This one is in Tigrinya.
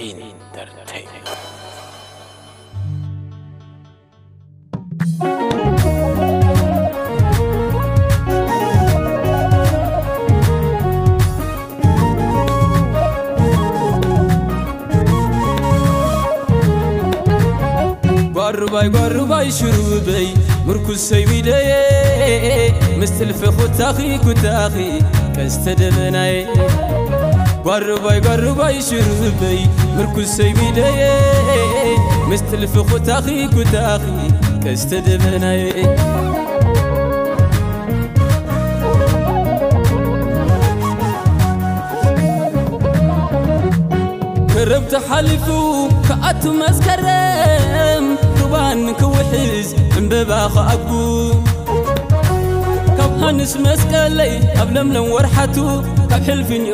ኢንተርቴይንመንት። ጓሩባይ ጓሩባይ ሽሩበይ ምርኩሰይ ዊደየ፣ ምስ ጥልፊ ኩታኺ ኩታኺ ቀስተ ደበናየ። ጓሩባይ ጓሩባይ ሽሩበይ ምርኩሰይ ዊደየ፣ ምስ ጥልፊ ኩታኺ ኩታኺ ቀስተ ደበናየ። ክረምቲ ሓሊፉ ክኣቱ መስከረም፣ ሩባን ክውሕዝ ዕምበባ ክኣጉ፣ ካብ ሃንስ መስቀለይ ኣብ ለምለም ወርሓቱ፣ ካብ ሕልፍኝ